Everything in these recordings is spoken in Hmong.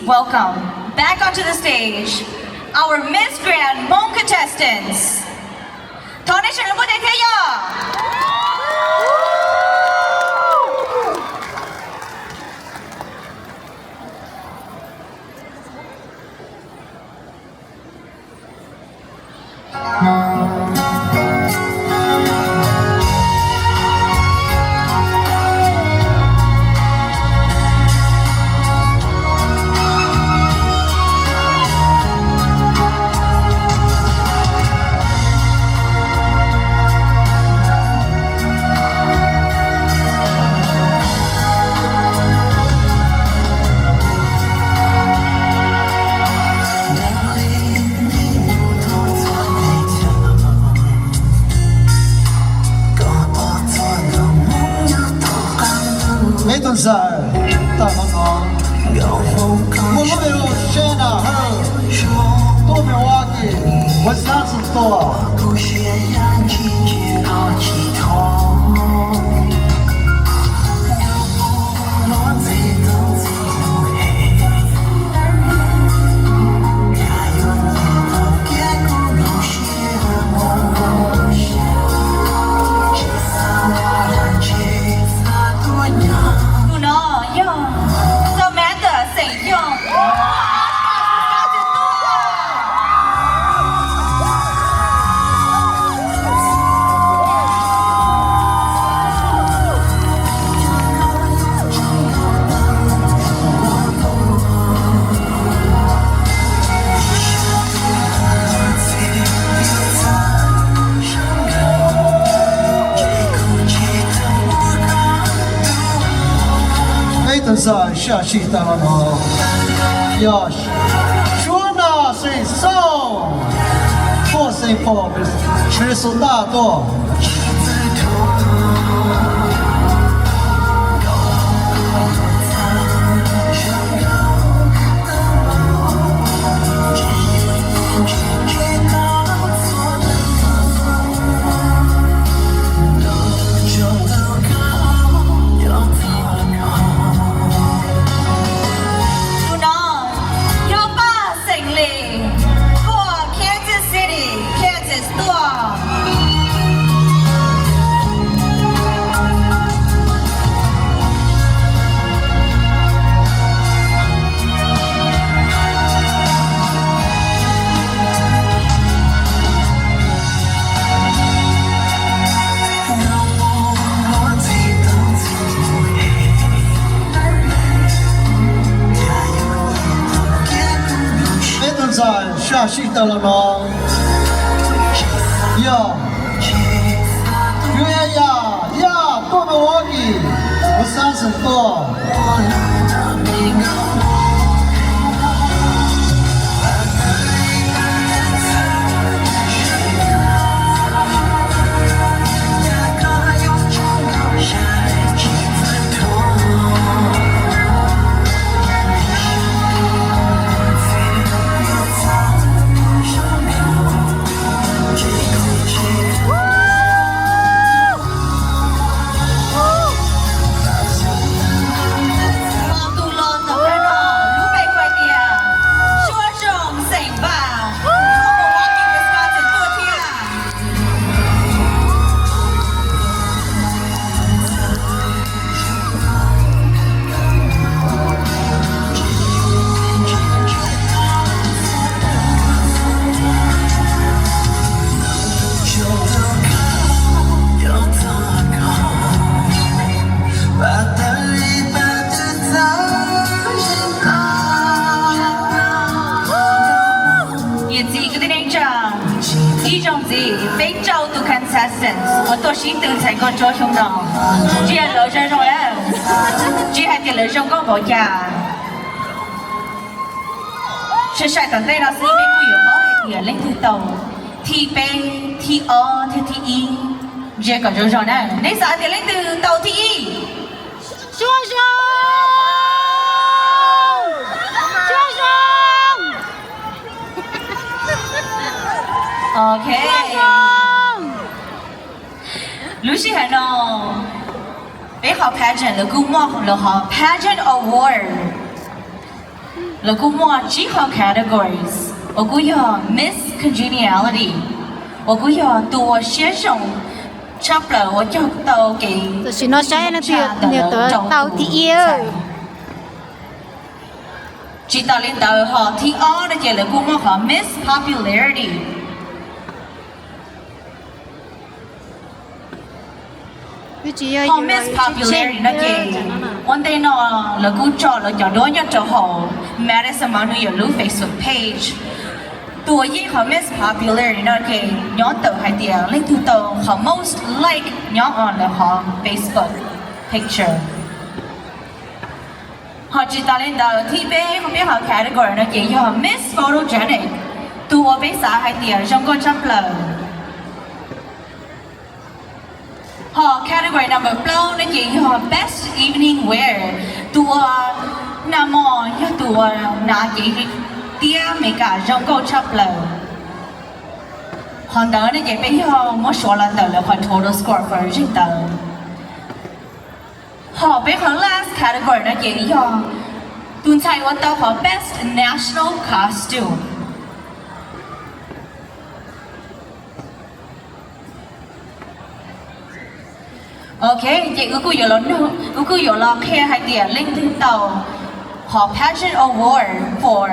Welcome back onto the stage our Miss Grand Hmong contestants. Thov nej sawv daws npuaj tes thiab yog. Peb tug ntxawm tawm hauv no, muaj lub video share na hawm, tuaj Milwaukee, Wisconsin tuaj. Tus no yog Samantha xeem Young. Peb tug ntxawm sab sij tawm los no yog Suab Naj xeem Xyooj, tuaj Saint Paul, Minnesota tuaj. Tus no yog Paj Xeem Lis, tuaj Kansas City, Kansas tuaj. Peb tug ntxawm sab sij tawm los no yog Yulia Yaj, tuaj Milwaukee, Wisconsin tuaj. Tus los ntawm no lub npe hu tias Suab Zoo xeem Vaj, tuaj Milwaukee, Wisconsin tuaj thiab. Niam txiv kwv tij neej tsa, ib zaug ntxiv peb rau tus contestants uas tuaj sib tw ntxhais nkauj ntsuab xyoo no, ntsia lawv zoo zoo lawm, tsis hais tias lawv zoo nkauj npaum cas. Sai sai tom ntej no xwb peb kuj yuav paub hais tias leej twg tau thib peb, thib ob thiab thib ib. Ntsia kom zoo zoo na, nej xav hais tias leej twg tau thib ib? Suab Zoo! Suab Zoo! Ok. Suab Zoo! Lub sij hawm no peb qhov pageant lawv kuj muaj lawv qhov pageant award. Lawv kuj muaj tsib qhov categories uas kuj yog Miss Congeniality, uas kuj yog tus uas siab zoo tshaj plaws uas cog tau kev tam sim no saib leej twg yog tau thib ib. Tsis tas li ntawd ho thib ob no ces lawv kuj muaj qhov Miss Popularity. Qhov Miss Popularity no ces ua ntej no lawv kuj tso lawv cov duab nyob rau hauv Madison Mount New York lub Facebook page. Tus uas yeej qhov Miss Popularity no ces nyob ntawm hais tias leej twg tau qhov most like nyob hauv lawv qhov Facebook picture. Ho tsis tas li ntawd, thib peb qhov peb qhov category no ces yog Miss Photogenic, tus uas peb xav hais tias zoo nkauj tshaj plaws. Ho category number plaub no ces yog Best Evening Wear, tus uas nag hmo yog tus uas hnav cev tiab Meskas zoo nkauj tshaj plaws. Qhov ntawd no ces peb yog muab suav los ntawm lawv qhov total score for zeej ntawd. Ho peb qhov last category no ces yog tus ntxhais uas tau qhov Best National Costume. Ok, ces wb kuj yuav los, wb kuj yuav los qhia hais tias leej twg tau qhov Pageant Award for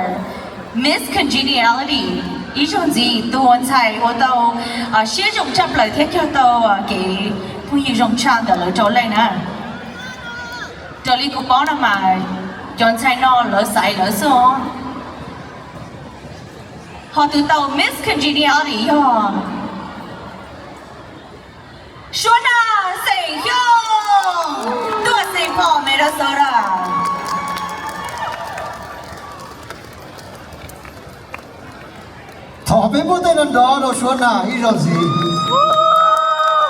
Miss Congeniality ib zaug ntxiv, tus ntxhais uas tau siab zoo tshaj plaws thiab cog tau kev phooj ywg zoo tshaj ntawm lawv rau leej na. Raws li kuv paub no mas cov ntxhais no lawv xaiv lawv xwb. Ho tus tau Miss Congeniality yog Suab Nag xeem Xyooj, tuaj xeem phom Minnesota. Thov peb npuaj tej no nrov rau Suab Nag ib zaug ntxiv.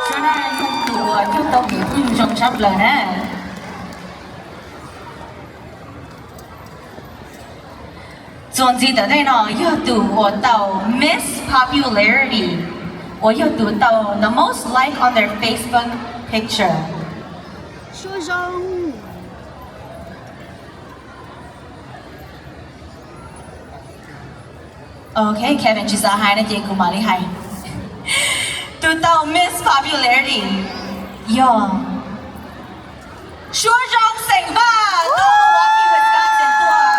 Suab Nag yog tus uas cog tau kev phooj ywg zoo tshaj plaws na. Txuas ntxiv ntawm tej no yog tus uas tau Miss Popularity, uas yog tus tau the most like on their Facebook picture. Ok, Kevin tsis xav hais no ces kuv mam li hais. Tus tau Miss Popularity yog Suab Zoo xeem Vaj, tuaj Milwaukee, Wisconsin tuaj.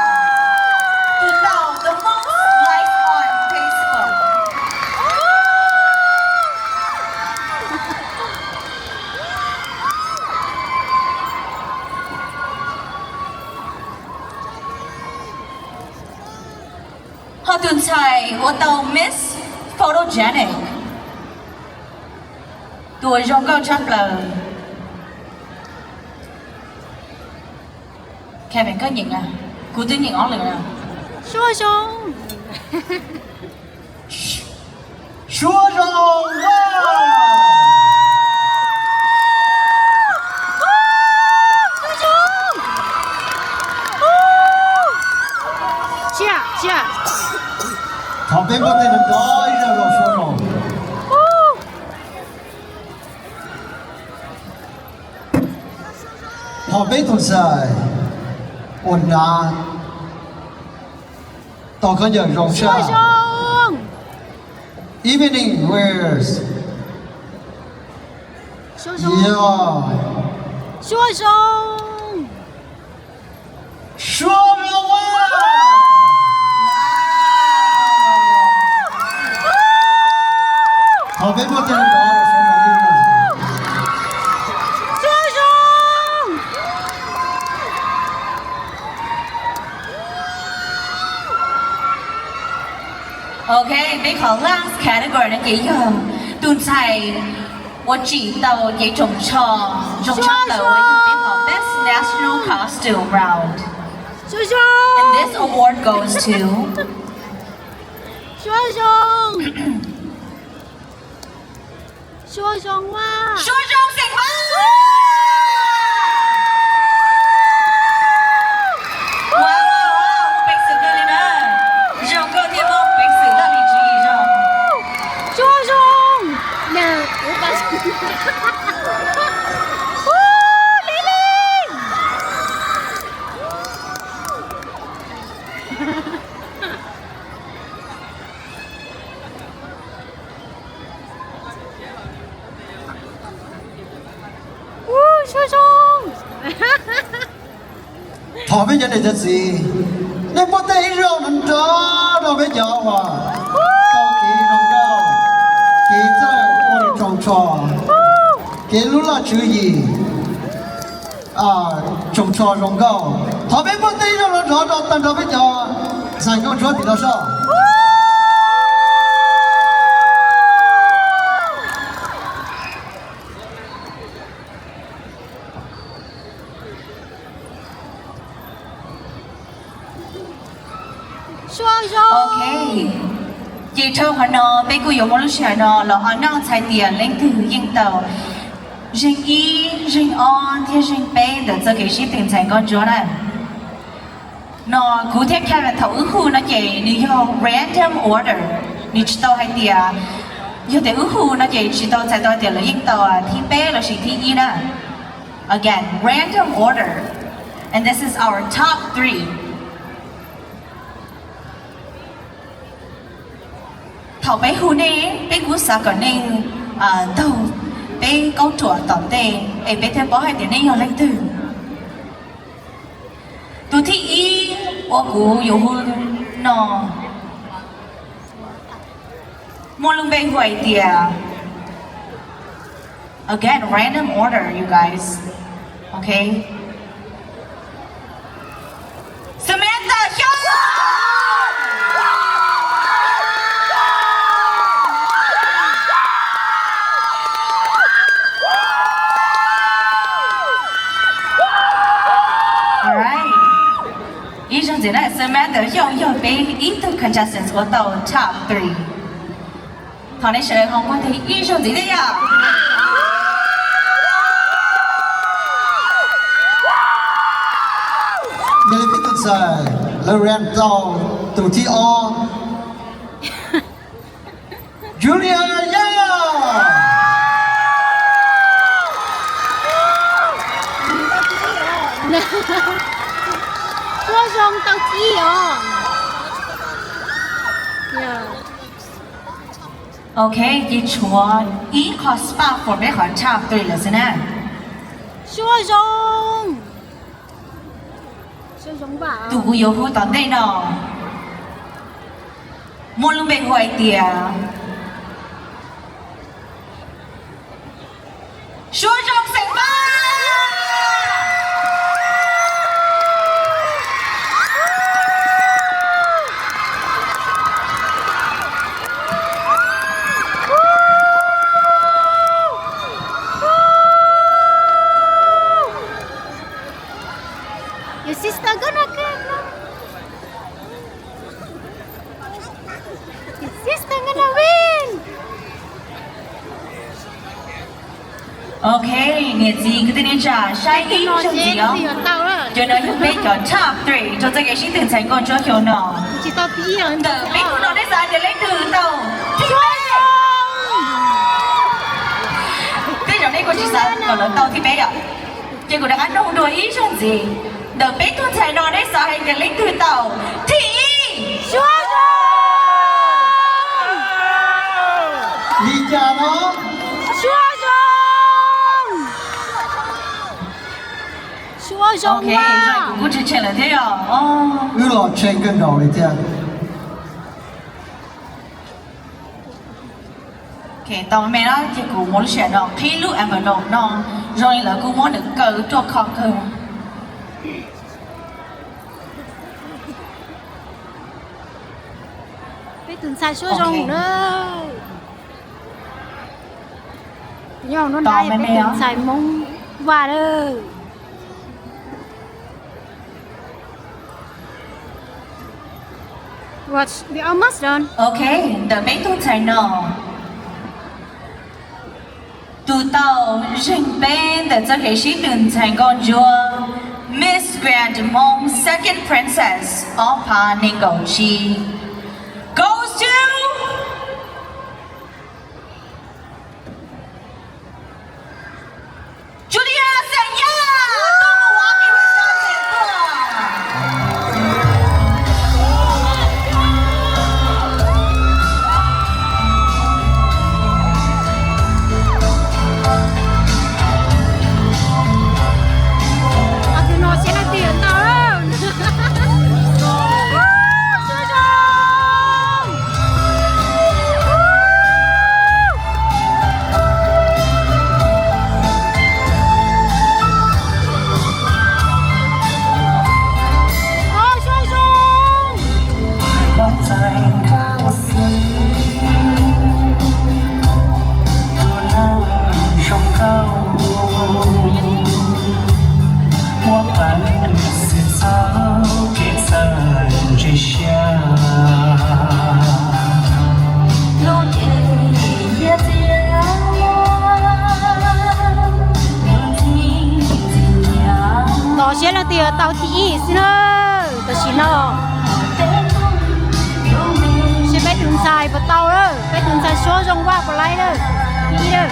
Tus tau the most like on Facebook. Ho tus ntxhais uas tau Miss Photogenic, tus uas zoo nkauj tshaj plaws. Kevin, koj nyeem na, kuv twb nyeem ob lwm na. Suab Zoo. Suab Zoo Vaj. Thov peb npuaj tej no nrov ib zaug rau Suab Zoo. Ho peb tus ntxhais uas hnav tau khaub ncaws zoo tshaj, evening wears, yog Suab Zoo Vaj. Thov peb npuaj tej no nrov rau Suab Zoo. Ok, peb qhov last category no ces yog tus ntxhais uas tsim tau cev tsoos tsho zoo tshaj plaws uas yog peb qhov Best National Costume Round. And this award goes to Suab Zoo. Suab Zoo Vaj. Suab Zoo xeem Vaj. Wow, muaj peev xwm kawg li na. Zoo nkauj thiab muaj peev xwm laj lim tswv yim zoo. Suab Zoo. Lili. Thov peb cov niam cov txiv, nej muab tej ib zaug nrov nrov rau peb cov uas tau kev zoo nkauj, kev txawj ua tsoos tsho, kev hlub laj tswv yim, tsoos tsho zoo nkauj. Thov peb muab tej ib zaug nrov nrov rau tag nrho peb cov ntxhais nkauj ntsuab tim no soj. Ok, ces dhau qhov no peb kuj yuav muab lub sij hawm no los announce hais tias leej twg yeej tau zeeg ib, zeeg ob thiab zeeg peb ntawm txoj kev sib tw ntxhais nkauj ntsuab na. No kuv thiab Kevin thaum wb hu no ces nws yog random order, nws tsis tau hais tias, yog tias wb hu no ces tsis tau txhais tau tias lawv yeej tau thib peb lossis thib ib na. Again, random order, and this is our top three. Thaum peb hu nej, peb kuj xav kom nej taug peb kaub ruam tom ntej es peb thiaj paub hais tias nej yog leej twg. Tus thib ib uas kuv yuav hu no muaj lub npe hu hais tias, again, random order, you guys. Ok. Samantha Xyooj. Alright. Ib zaug ntxiv na, Samantha Xyooj yog peb ib tug contestants uas tau top three. Thov nej sawv daws ho muab tes ib zaug ntxiv thiab yom. Yog li peb tus ntxhais lawv rank tau tus thib ob, Julia Yao. Suab zoo tau thib os. Ok, ces tshuav ib qho spot for peb qhov top three lawm xwb na. Suab zoo. Tus kuv yuav hu tom ntej no muaj lub npe hu hais tias Suab Zoo xeem Paj. Your sister gonna come. Your sister gonna win. Ok, niam txiv kwv tij neej tsa, saib ib zaug ntxiv os. Cov no yog peb cov top three rau txoj kev sib tw ntxhais nkauj ntsuab xyoo no. Ntawm peb tug no nej xav tias leej twg tau thib peb? Tej zaum nej kuj tsis xav kom lawv tau thib peb yom. Ces kuv rov qab nug dua ib zaug ntxiv, ntawm peb tug ntxhais no nej xav hais tias leej twg tau thib ib? Suab Zoo. Li cas no? Suab Zoo. Suab Zoo. Ok, kuv kuj tshee tshee lawm thiab yom. Wb los tshee kawg nkaus li thiab. Ok, tau me na, ces kuv muab lub sij hawm no qhib lub envelope no, zoo li lawv kuj muab nws kaw ruaj khov kawg. Peb tus ntxhais suab zoo na. Nyob no na, peb tus ntxhais Hmoob Vaj na. Ok, ntawm peb tug ntxhais no, tus tau zeeg peb ntawm txoj kev sib tw ntxhais nkauj ntsuab, Miss Grand Hmoob Second Princess ob phav nees nkaum tsib goes to Julia Xeem Yaj, tuaj mus ua ke ua sa tes tuaj. Tau thib ib xwb na, tam sim no. Seb peb tus ntxhais puas tau lawm, peb tus ntxhais Suab Zoo Vaj puas laib lawm, thib ib lawm.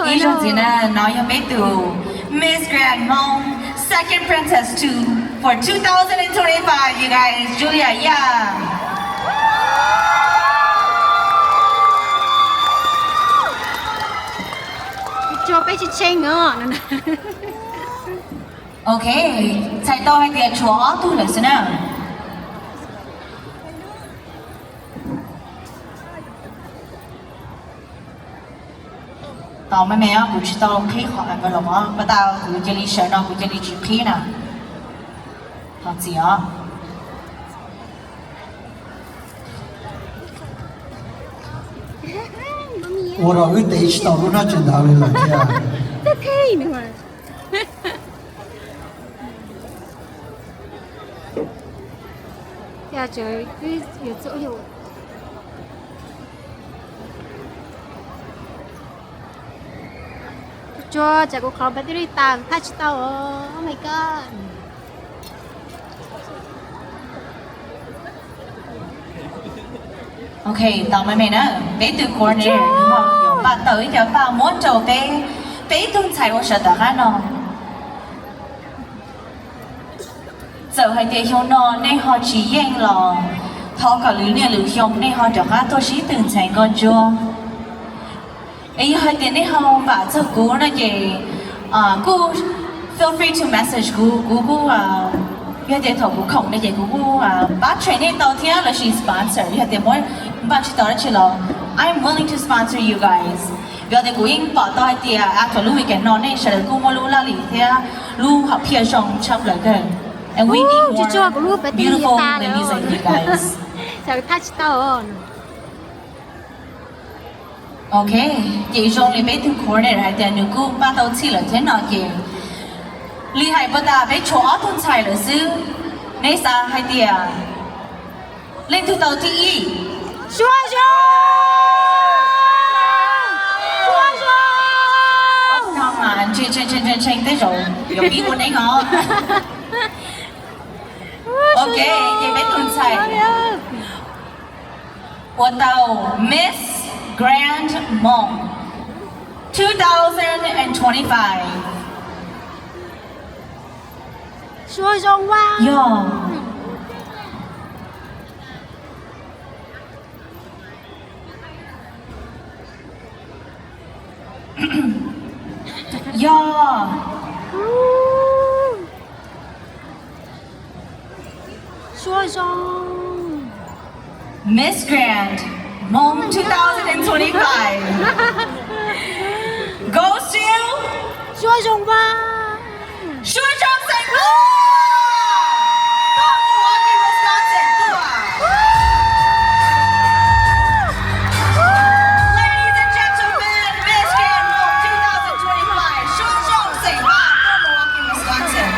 Ib zaug ntxiv na, no yog peb tus Miss Grand Hmong Second Princess two for two thousand and twenty-five, you guys, Julia Yam. Tso peb tsis tsheej os. Ok, txhais tau hais tias tshuav ob tug lawm xwb na. Tos me me os, kuv tsis tau qhib qhov nkawd los os, pas tas kuv cia li sawv no kuv cia li tsis qhib na. Thov txim os. Ua rau wb tev tsis tau lub hnab tseem ntawd li lawm thiab. Tsuag, tsam kuv qhov battery tas, thaj tsis tau os. Oh my god. Ok, tos me me na, peb tus coordinator ho yuav npaj tau ib co paj muab rau peb, peb ib tug ntxhais ua sawv tom qab no. Txawm hais tias xyoo no nej ho tsis yeej los thov kom lwm niaj lwm xyoo nej ho rov qab tuaj sib tw ntxhais nkauj ntsuab. Es yog hais tias nej ho vam txog kuv no ces kuj feel free to message kuv, kuv kuj, yog tias thaum kuv khoom no ces kuv kuj pab train nej tau thiab lossis sponsor, yog tias muab npaj tsis tau dab tsi los I'm willing to sponsor you guys. Yog tias kuv yeej pom tau hais tias a thaum lub weekend no nej sawv daws kuj muaj lub laj lim thiab lub hom phiaj zoo tshaj plaws kawg. And we need more beautiful ladies like you guys. Ok, ces zoo li peb tug coordinator hais tias nws kuj npaj tau txhij lawm thiab no ces li hais puas tas peb tshuav ob tug ntxhais lawm xwb. Neb xav hais tias leej twg tau thib ib? Suab Zoo! Suab Zoo! Ntshee ntshee ntshee ntshee tej zaum yuav pib ua neeb os. Ok, ces peb tus ntxhais ua tau Miss Grand Hmong two thousand and twenty-five. Suab Zoo Vaj. Yog. Yog. Suab Zoo. Miss Grand Hmong two thousand and twenty-five goes to Suab Zoo Vaj. Suab Zoo xeem Phuam. Koj mus ua Wisconsin tuaj. Ladies and gentlemen, Miss Grand Hmong two thousand twenty-five, Suab Zoo xeem Phuam, koj mus ua Wisconsin.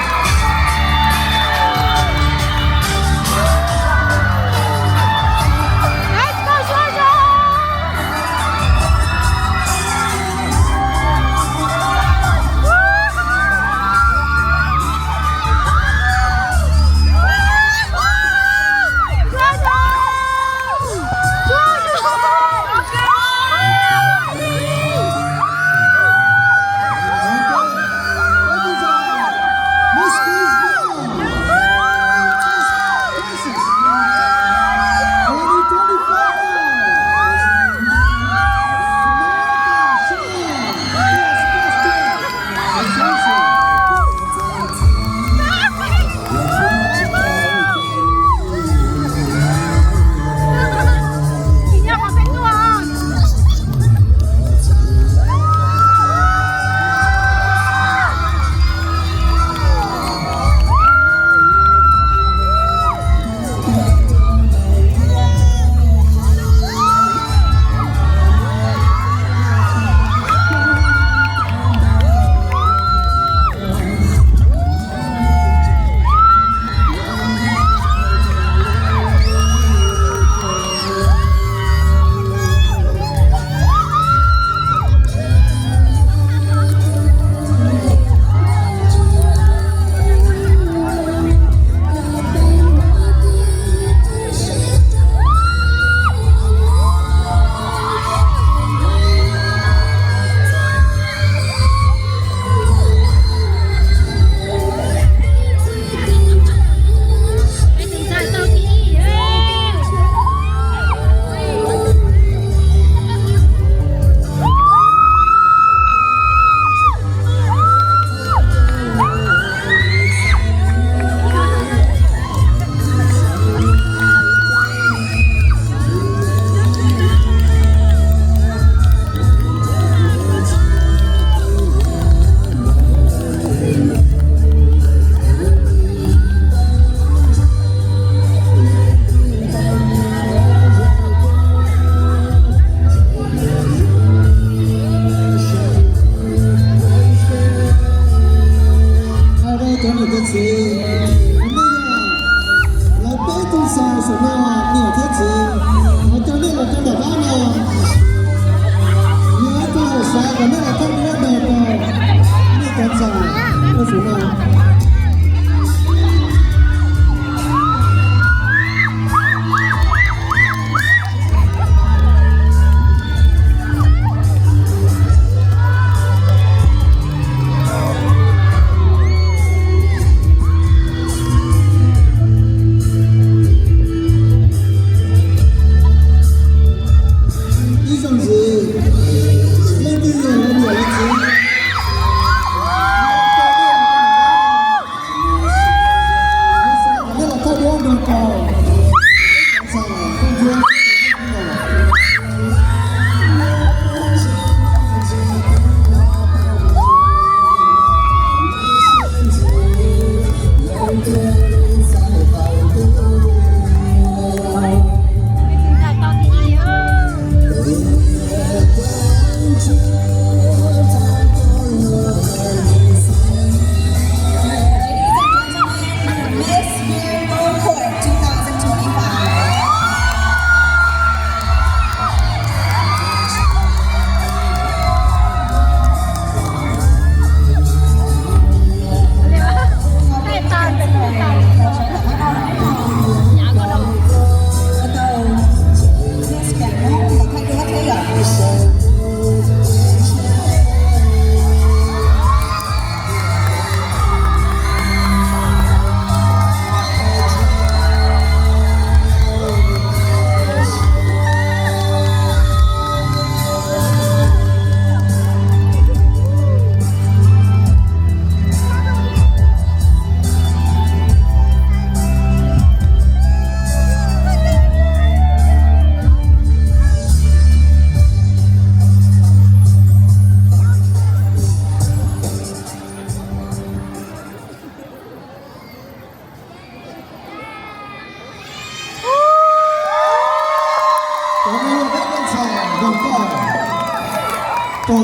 Cov me nyuam peb ntxhais zoo nkauj,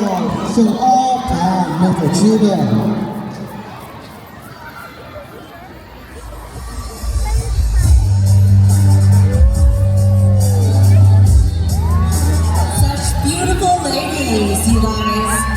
rau xyoo ob phav nees nkaum tsib tiag. Such beautiful ladies, you guys.